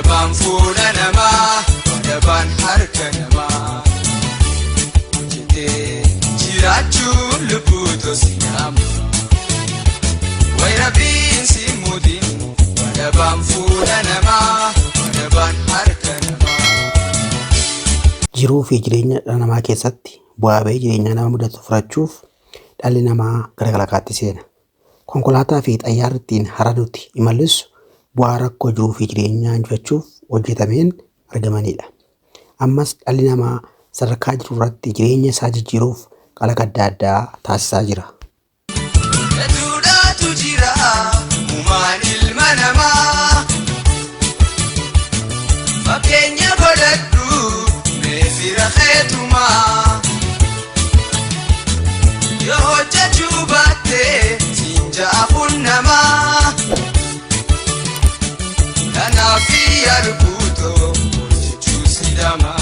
Wadabaan fuula namaa, wadabaan harka namaa. Hojjetee jiraachuun lubbuu tosi nama. Wayirabiin si muudin, wadabaan fuula namaa, wadabaan harka namaa. Jiruu fi jireenya dhala namaa keessatti bu'aa ba'ii jireenyaa nama mudatu furachuuf dhalli namaa gara kalaqaatti seena. Konkolaataa fi xayyaarri ittiin hara nuti imallu bu'aa rakkoo jiruu fi jireenyaa injifachuuf hojjetameen argamanidha. Ammas dhalli namaa sadarkaa jiru irratti jireenya isaa jijjiiruuf kalaqa adda addaa taasisaa jira. Duudhaatu jira uumaan ilma namaa. Fakkeenya godhadhu mee fira keetumaa. Yoo hojjechuu baatte siin ja'a kun namaa. Kanaaf yaadu guutoo hojjechuu sidama.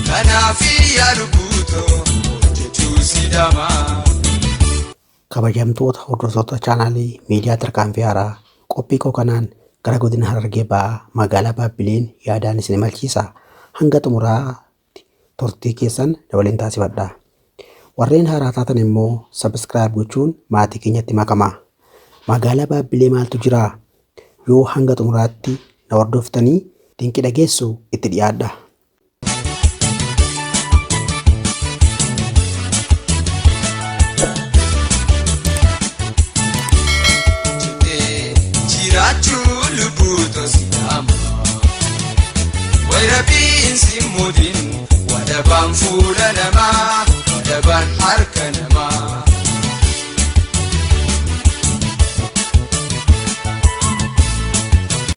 Kanaaf yaadu guutoo hojjechuu sidama. Kabajamtoota hordoftoota chaanaalii miidiyaa Tarkaanfii Haaraa, qophii koo kanaan gara godina Harargee Ba'aa magaalaa Baabbileen yaadaan isin imalchiisa. Hanga xumuraatti turtii keessan waliin taasifadha. Warreen haaraa taatan immoo subscribe gochuun maatii keenyatti makamaa. Magaalaa Baabbilee maaltu jiraa? Yoo hanga xumuraatti na hordoftanii dinqii dhageessu, itti dhiyaadha. Hojjetee jiraachuu lubbuu tosi nama. Wayirabiin si muudin, wadabaan fuula namaa, wadabaan harka namaa.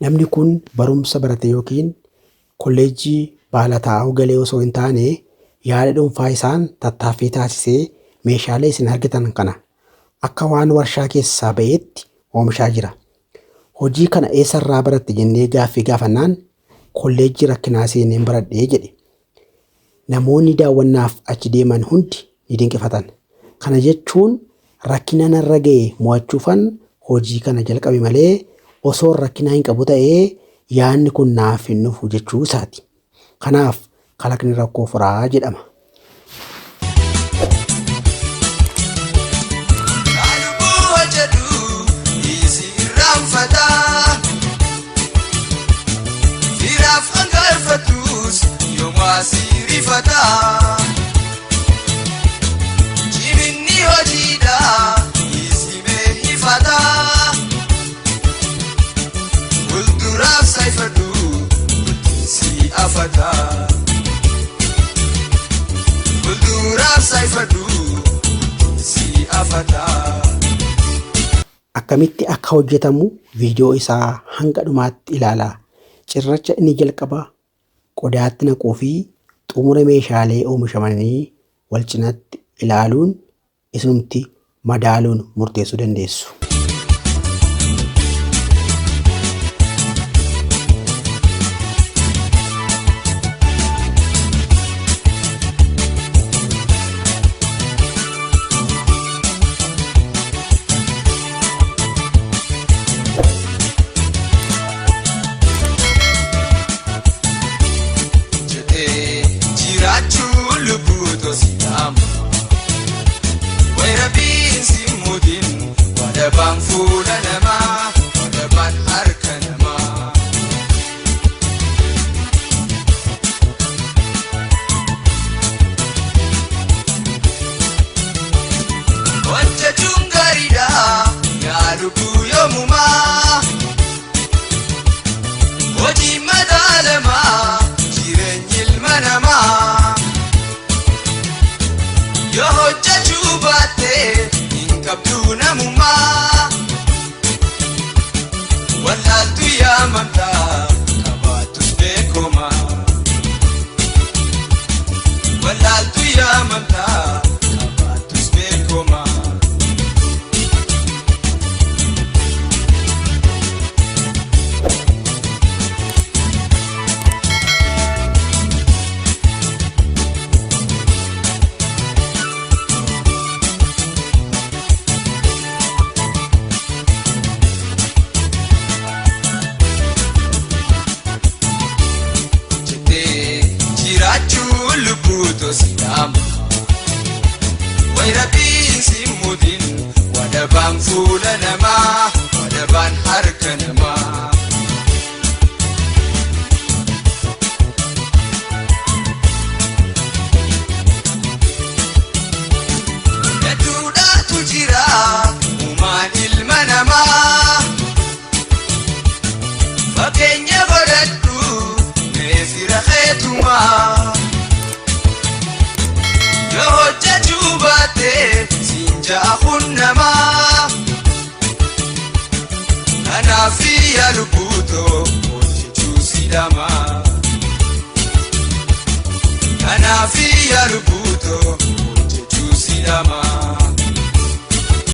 Namni kun barumsa barate yookiin kolleejjii baala taa'uu galee osoo hin taane, yaada dhuunfaa isaan tattaaffii taasisee meeshaalee isin argitan kana akka waan warshaa keessaa ba'eetti oomishaa jira. Hojii kana eessarraa baratte jennee gaaffii gaafannaan, "Kolleejjii rakkinaa seeneen baradhee" jedhe. Namoonni daawwannaaf achi deeman hundi ni dinqifatan. Kana jechuun rakkina narra ga'e mo'achuufan hojii kana jalqabe malee osoo rakkina hin qabu ta'ee yaadni kun naaf hin dhufu jechuu isaati. Kanaaf kalaqni rakkoo furaa jedhama. Lubbuu hojjedhu dhiisi irraanfataa. Firaaf hangaarfattus yooma sirifataa. Jiminni hojiidha dhiisi beekifataa. Fuulduraaf saayifadhu bultiinsi afataa. Fuulduraaf saayifadhu bultiinsi afataa. Akkamitti akka hojjetamu viidiyoo isaa hanga dhumaatti ilaalaa. Cirracha inni jalqaba qodaatti naquu fi xumura meeshaalee oomishamanii wal cinatti ilaaluun isinumti madaaluun murteessuu dandeessu. Hojjetee jiraachuu lubbuu tosi nama. Wayirabiin si muudin, wadabaan fuula namaa, wadabaan harka namaa. Hojjechuun gaariidha yaa lubbuu yoomumaa. Hojii madaalamaa jireenyi ilma namaa. Yoo hojjechuu baatte hin qabdu namummaa. Wallaaltu yaamamtaa qabaattus beekoma. Wallaaltu yaamamtaa qabaattus beekoma. Walabaan fuula namaa, walabaan harka namaa. Hedduudhaatu jira uumaan ilma namaa. Fakkeenya godhadhu mee fira keetumaa. Yoo hojjechuu baatte siin ja'a kun namaa. Kanaaf yaa lubbuutoo hojjechuu si dhamaa. Kanaaf yaa lubbuutoo.